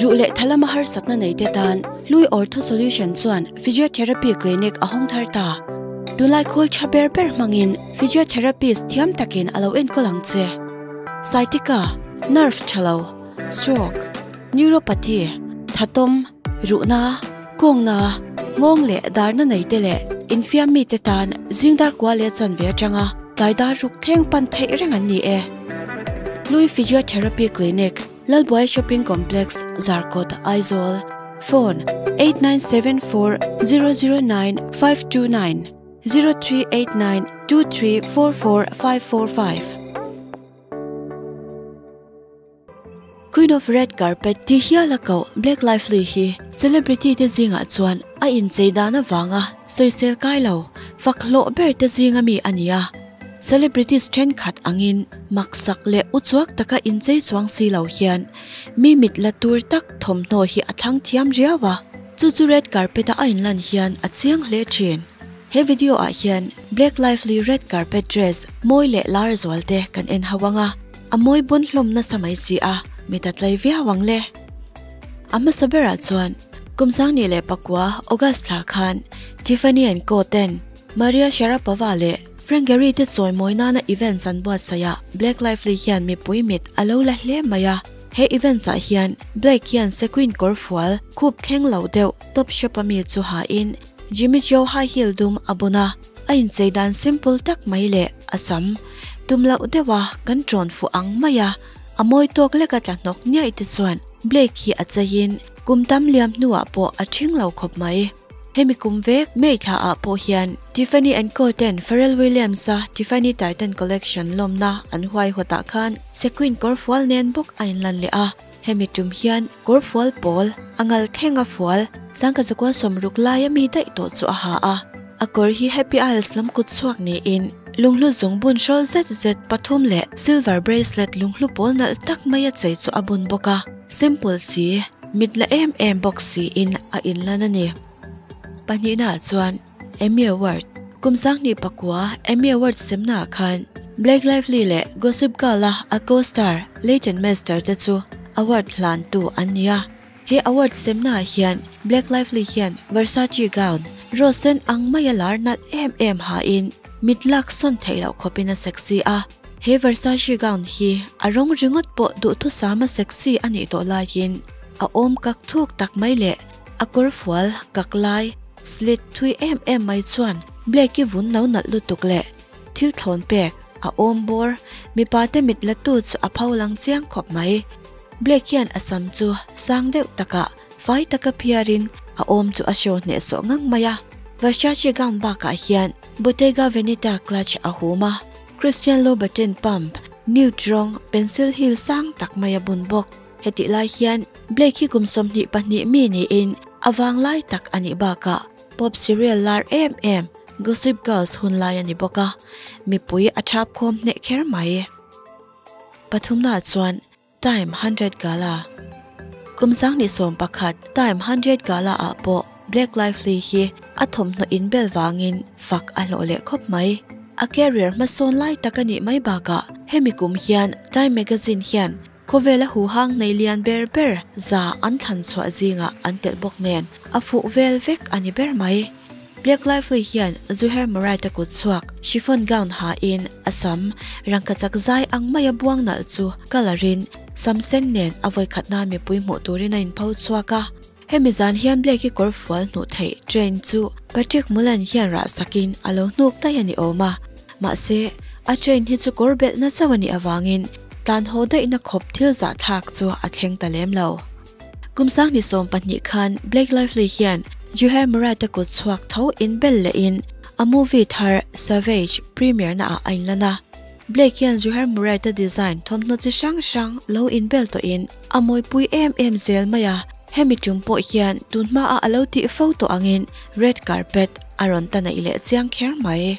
Ruh leh thalama harsatna nei te tan Hlui Ortho Solution chuan Physiotherapy Clinic a hawng thar ta. Tunlai khawl tha ber ber hmangin Physiotherapist thiam takin a lo enkawl ang che. Sciatica, Nerve tha lo, Stroke, Neuropathy, Thatawm, Ruhna, Kawngna, Nghawng leh darna nei te leh infiam mite tan zingdar kua leh chanve atanga tlai dar ruk thleng pan theih reng an ni e. Hlui Physiotherapy Clinic, Lalbuai Shopping Complex, Zarkawt, Aizawl. Phone, 8974 009 529 0389 2344 545. Queen of Red Carpet tih hial a koh Blake Lively hi celebrity te zingah chuan a inchei dan avanga sawisel kai lo fak hlawh ber te zinga mi a ni a. Celebrities thenkhat angin maksak leh uchuak taka inchei chuang si lo hian mi mit la tur tak thawmhnaw hi a thlang thiam riau a, chu chu red carpet a a inlan hian a chiang hle thin. He video ah hian Blake Lively red carpet dress mawi leh lar zual te kan en ho ang a, a mawi bawn hlawm nasa mai si a, mit a tlai viau ang le. A hmasa berah chuan kum sangni leh pakua August thla khan Tiffany and Co ten Maria Sharapova leh Frank Gehry te chawimawi nana events an buatsaih ah Blake Lively hian mipui mit a lo la hle mai a. He events ah hian Blake hian sequin kawr fual khup thleng lo deuh Top Shop a mi chu ha in Jimmy Choo high heel dum a bun a. A inchei dan simple tak mai leh a sam tum loh deuh a kan tawn fuh ang mai a, a mawi tawk lek a tla hnawk niaih te chuan Blake hi a cheiin kum tam liam hnuah pawh a ṭhing lo khawp mai. Hemi kum vek May thla ah pawh hian Tiffany and Co ten Pharrell Williams a Tiffany Titan Collection lawmna an huaihawt ah khan sequin kawr fual nen bawk a inlan leh a. Hemi tum hian kawr fual pawl a ngal thleng a fual sangkhat zakua sawmruk lai a mi daih tawh chu a ha a. A kawr hi Happy Isles lam kut chhuak niin lunghlu zung bun hrawl zet zet pathum leh silver bracelet lunghlu pawl nalh tak mai a chei chu a bun bawk a. Simple si. Mit la em em bawk siin a inlan a ni. Pahnihnaah chuan Emmy Award, Kum sanghnih pakua Emmy Award semnaah khan Blake Lively leh Gossip Girl-a a co-star Leighton Meester te chu award hlantu an ni a. He award semnaah hian Blake Lively hian Versace gown, rose sen ang maia lar nalh em em hain mit lak sawn theih loh khawpin a sexy a. He Versace gown hi a rawng ringawt pawh duhthusama sexy a nih tawh laiin a awm kak thuk tak mai leh a kawr fual kak lai slit thui em em mai chuan Blake-i vun lo nalh lutuk leh thil thlawn pek a awm bawr mipa te mit la tu chu a pho lang chiang khawp mai. Blake hian a sam chu sang deuh takah fai taka phiarin a awm chu a show hnehsawh ngang mai a. Versace gown bakah hian Bottega Veneta clutch a hum a. Christian Louboutin pump, nude rawng, pencil heel sang tak mai a bun bawk. Hetih lai hian Blake hi kum 22 mi niin a vang lai tak a nih bakah pop serial lar em em Gossip Girls hun lai a ni bawk a, mipui a thap khawm hneh kher mai. Pathumnaah chuan Time 100 Gala Kum 2011 Time 100 Gala ah pawh Blake Lively hi a thawmhnaw inbel vangin fak a hlawh leh khawp mai. A career hmasawn lai tak a nih mai bakah hemi kum hian Time Magazine hian khawvela huhang nei lian ber ber za an thlan chhuah zingah an telh bawk nen a fuh vel vek a ni ber mai. Blake Lively hian Zuhair Murad-a kut chhuak chiffon gown hain a sam rangkachak zai ang maia buang nalh chu colour-in sam sen nen a vawikhat nan mipui hmuh turin a inpho chhuak a. Hemi zan hian Blake-i kawr fual hnuh theih train chu Patrick Mullen hian rah sakin a lo hnuk daih a ni awm a. Mahse, a train hi chu kawr belhna chauh a nih avangin tlan haw daihna khawp thil zahthlak chu a thleng ta lem lo. Kum 2020 khan Blake Lively hian Zuhair Murad-a kut chhuak tho in bel lehin a movie thar Savage premiere na ah a inlan a. Blake hian Zuhair Murad-a design thawmhnaw chi hrang hrang lo inbel tawhin a mawipui em em zel mai a, hemi tum pawh hian tun hmaah a lo tih fo tawh angin red carpet a rawn ta naih leh chiang kher mai.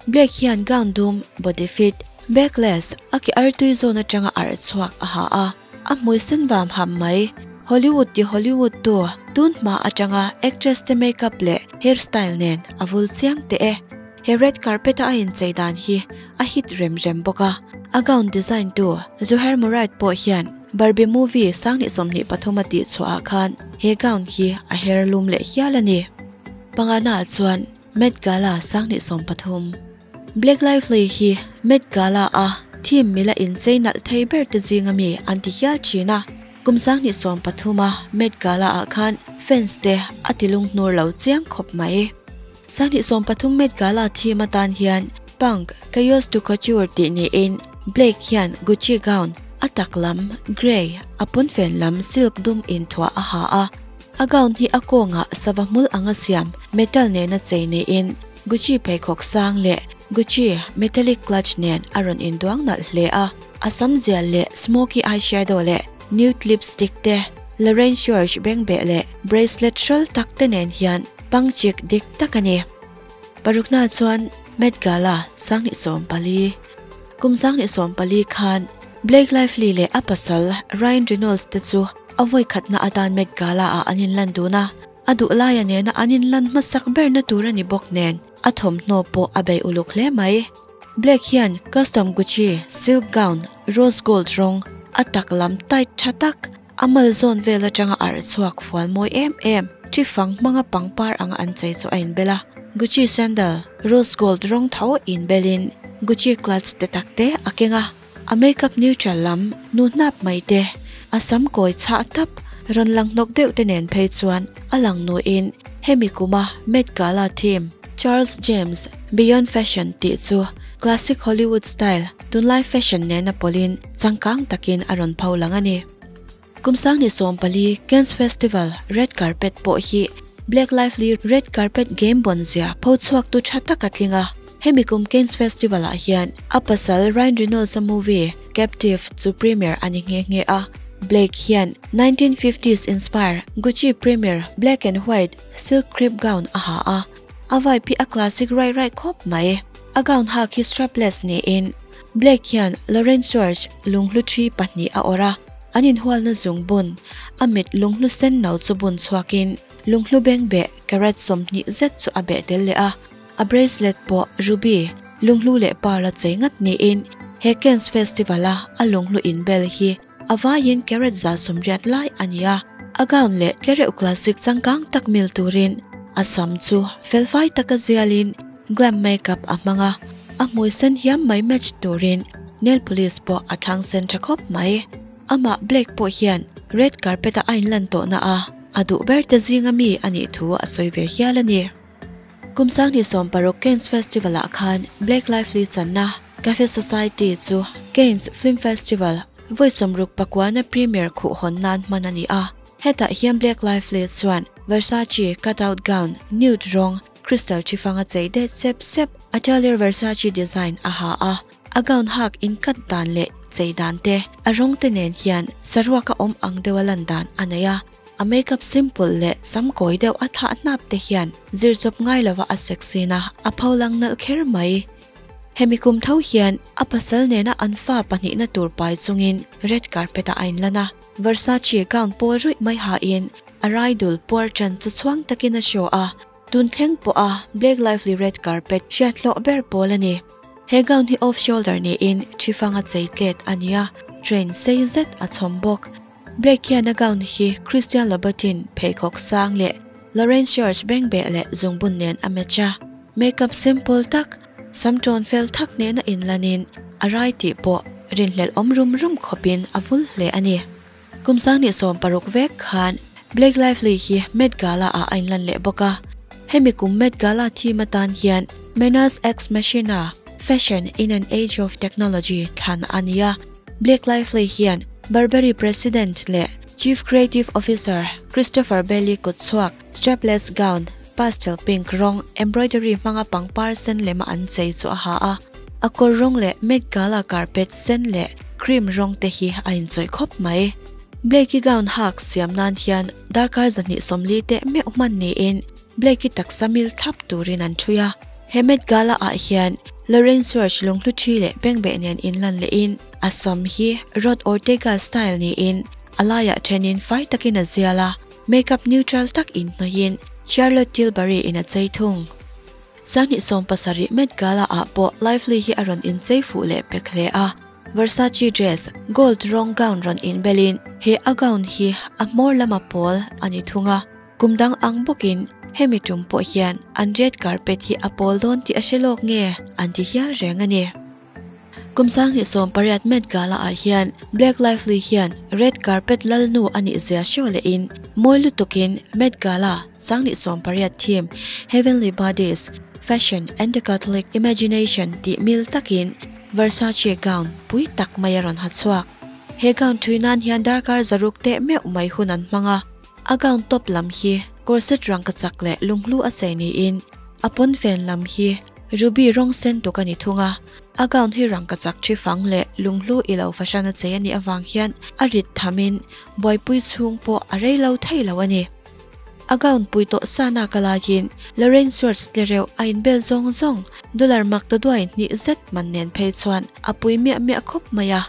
Blake hian gown dum, body fit, backless, a ke artui zawn atanga arh chhuak a ha a. A hmui sen vam ham mai. Hollywood ti Hollywood tu tun hma atanga actress te makeup leh hairstyle nen a vul chiang teh e. He red carpet a a inchei dan hi a hit rem rem bawk a. A gown design tu Zuhair Murad pawh hian Barbie movie 2023 a tihchhuah ah khan he gown hi a her lum leh hial a ni. Pangana ah chuan Met Gala 2030. Blake Lively hi Met Gala a theme mila inchei nalh thei ber te zinga mi an ti hial thin a. Kum 2030 a Met Gala ah khan fans te a ti lunghnur lo chiang khawp mai. 2030 Met Gala theme atan hian Punk, Chaos to Couture tih niin Blake hian Gucci gown a tak lam grey, a pawnfen lam silk dum inthuah a ha a. A gown hi a kawngah sava hmul anga siam metal nena chei niin Gucci pheikhawk sang leh Gucci metallic clutch nen a rawn induang nalh hle a. A sam zial leh smoky eyeshadow leh nude lipstick te, Lorraine George bengbeh leh bracelet hrawl tak te nen hian pangchik dik tak a ni. Parukna chuan Met Gala 2014. Kum 2014 khan Blake Lively leh a pasal Ryan Reynolds te chu a vawi khatna atan Met Gala ah an inlan dun a, a duh laia nena an inlan hmasak berna tur a ni bawk nen a thawmhnaw pawh a bei uluk hle mai. Blake hian custom Gucci silk gown rose gold rawng a tak lam tight tha tak a mal zawn vel atanga arh chhuak fual mawi em em thi fang hmanga pangpar anga an chei chu a inbel a. Gucci sandal rose gold rawng tho inbelin Gucci clutch te tak te a keng a. A makeup neutral lam nu hnap mai te, a sam kawi chhah tap rawn lang hnawk deuh te nen phei chuan a lang nuin hemi kuma Met Gala theme Charles James Beyond Fashion tih chu classic Hollywood style tunlai fashion nena pawlhin changkang takin a rawn pho lang a ni. Kum 2014 Cannes Festival red carpet pawh hi Blake Lively red carpet game bawn zia pho chhuak tu tha tak a tling a. Hemi kum Cannes Festival ah hian a pasal Ryan Reynolds a movie Captive chu premiere a ni nghe nghe a. Blake hian 1950s inspire Gucci premiere black and white silk crepe gown a ha a. A vibe hi a classic raih raih khawp mai. A gown hak hi strapless niin Blake hian Lorraine Schwartz lunghlu thi pahnih a awrh a. An inhualna zung bun, a mit lunghlu sen no chu bun chhuakin lunghlu beng beh carat 20 zet chu a beh tel leh a. A bracelet pawh ruby, lunghlu leh pearl a chei ngat niin he Cannes Festival a a lunghlu inbel hi a vaiin carat 180 lai a ni a. A gown leh tlereuh classic changkang tak mil turin a sam chu felfai taka zialin glam makeup a hmang a, a hmui sen hiam mai match turin nail polish pawh a thlang sen tha khawp mai. Amah Blake pawh hian red carpet a a inlan tawhna a a duh ber te zinga mi a nih thu a sawi ve hial a ni. Kum 2016 Cannes Festival ah khan Blake Lively channa Cafe Society chu Cannes Film Festival vawi 69 na premiere khuh hawn nan hman a ni a. Hetah hian Blake Lively chuan Versace cutout gown nude rawng crystal thi fanga chei det sep sep Atelier Versace design a ha a. A gown hak in cut dan leh chei dan te a rawng te nen hian saruak a awm ang deuh a lan dan a nei a. A makeup simple leh sam kawi deuh a thah hnap te hian zir chawp ngai lova a sexy na a pho lang nalh kher mai. Hemi kum tho hian a pasal nena an fa pahnihna tur pai chungin red carpet ah a inlan a. Versace gown pawl ruih mai hain a raidul puar chan chu chhuang takin a show a. Tun thleng pawh a Blake Lively red carpet hriat hlawh ber pawl a ni. He gown hi off shoulder niin thi fanga chei tlet a ni a, train sei zet a chhawm bawk. Blake hian a gown hi Christian Louboutin pheikhawk sang leh Lorraine George bengbeh leh zungbun nen a match a. Makeup simple tak, sam tawn fel thak nena inlanin a rai tih pawh rinhlelh awm rum rum khawpin a vul hle a ni. Kum 2016 vek khan Blake Lively hi Met Gala ah a inlan leh bawk a. Hemi kum Met Gala theme atan hian Menace Ex Machina, Fashion in an Age of Technology thlan a ni a. Blake Lively hian Burberry President leh Chief Creative Officer Christopher Bailey kutchhuak strapless gown pastel pink rawng embroidery hmanga pangpar sen lema an chei chu a ha a. A kawr rawng leh Met Gala carpet sen leh cream rawng te hi a inchawih khawp mai. Blake-i gown hak siam nan hian darkar 240 teh meuh hman niin Blake-i taksa mil thlap turin an thui a. He Met Gala ah hian Lorraine Schwartz lunghlu thi leh bengbeh nen inlan lehin a sam hi Rod Ortega style niin a laiah thenin fai takin a zial a, makeup neutral tak inhnawhin Charlotte Tilbury in a chei thung. 2017 Met Gala ah pawh Lively hi a rawn inchei fuh leh pek hle a. Versace dress gold rawng gown rawn inbelin he a gown hi a hmawr lama pawl a ni thung a. Kum dang ang bawkin hemi tum pawh hian an red carpet hi a pawl dawn tih a hre lawk nge an ti hial reng a ni. Kum 2018 Met Gala ah hian Blake Lively hian red carpet lalnu a nih zia hriau lehin mawi lutukin Met Gala 2018 theme Heavenly Bodies, Fashion and the Catholic Imagination tih mil takin Versace gown pui tak mai a rawn ha chhuak. He gown thui nan hian darkar 600 teh meuh mai hun an hmang a. A gown top lam hi corset rangkachak leh lunghlu a chei niin a pawnfen lam hi ruby rawng sen tuk a ni thung a. A gown hi rangkachak thi fang leh lunghlu i lo fahran a chei a nih avang hian a rit thamin buaipui chhung pawh a rei lo thei lo a ni. A gown pui tawh sa nak a laiin Lorraine Schwartz te reuh a inbel zawng zawng dollar mak ta duai hnih zet man nen phei chuan a pui miah miah khawp mai a.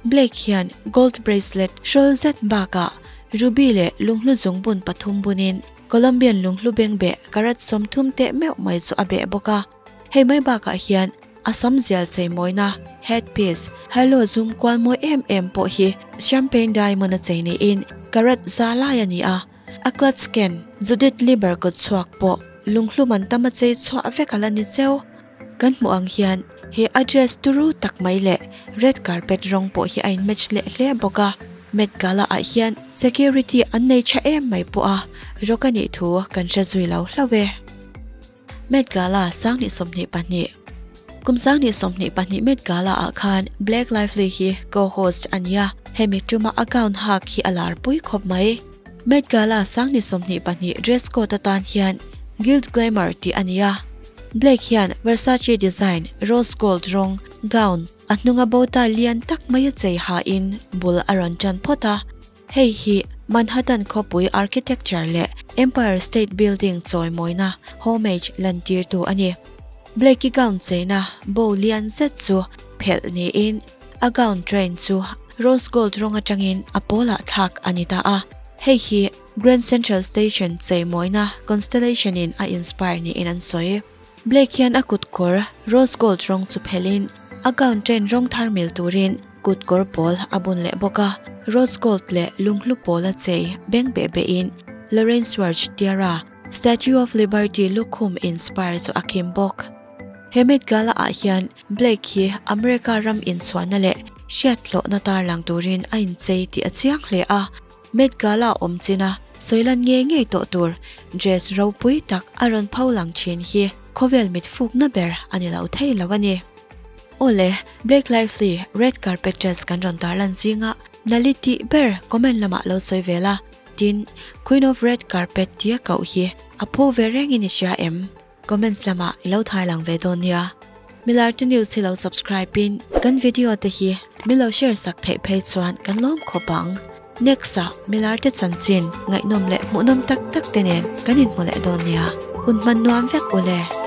Blake hian gold bracelet hrawl zet bakah ruby leh lunghlu zungbun pathum bunin Colombian lunghlu bengbeh karat 30 teh meuh mai chu a beh bawk a. Hei mai bakah hian a sam zial cheimawina headpiece halo zum kual mawi em em pawh hi champagne diamond a chei niin karat za lai a ni a. A clutch ken Judith Liber kawt chhuak pawh lunghlu man tam a chei chhuah vek ala ni cheu. Kan hmuh ang hian he a dress turu tak mai leh red carpet rawng pawh hi a in match leh hle bawk a. Met Gala ah hian security an nei tha em mai pawh a rawk a nih thu kan hre zui lo hlauh e. Met Gala 2022 Kum 2022 Met Gala ah khan Blake Lively hi co-host a ni a, hemi tuma a gown hak hi a lar pui khawp mai. Met Gala 2022 dress code atan hian Gilt Glamour tih a ni a. Blake hian Versace design rose gold rawng gown a hnunga bow tie lian tak mai a chei hain bul a rawn tan phawt a. Hei hi Manhattan khawpui architecture leh Empire State Building chawimawina homage lantirtu a ni. Blake-i gown cheina bow lian zet chu phelh niin a gown train chu rose gold rawng atangin a pawlah thlak a ni ta a. Hei hi Grand Central Station cheimawina constellation in a inspire niin an sawi. Blake hian a kut kawr rose gold rawng chu phelhin a gown train rawng thar mil turin kut kawr pawl a bun leh bawk a. Rose gold leh lunghlu pawl a chei beng beh behin Lorraine Schwartz tiara Statue of Liberty lukhum inspire chu a khim bawk. He Met Gala ah hian Blake hi America ram inchhuahna leh hriathlawhna tarlang turin a inchei tih a chiang hle a. Met Gala awm china sawilan ngei ngei tawh tur dress ropui tak a rawn pho lang thin hi khawvel mit fukna ber a ni lo thei lo a ni. Awle, Blake Lively red carpet dress kan rawn tarlan zinga nali tih ber comment lamah lo sawi vel a. Tin, Queen of Red Carpet tia koh hi a phu ve rengin i hria em? Comments lamah i lo thai lang ve dawn nia. Milarte News hi lo subscribe in kan video te hi mi lo share sak theih phei chuan kan lawm khawp ang. Next ah Milarte chanchin ngaihnawm leh hmuhnawm tak tak te nen kan inhmu leh dawn nia. Hun hman nuam vek ule.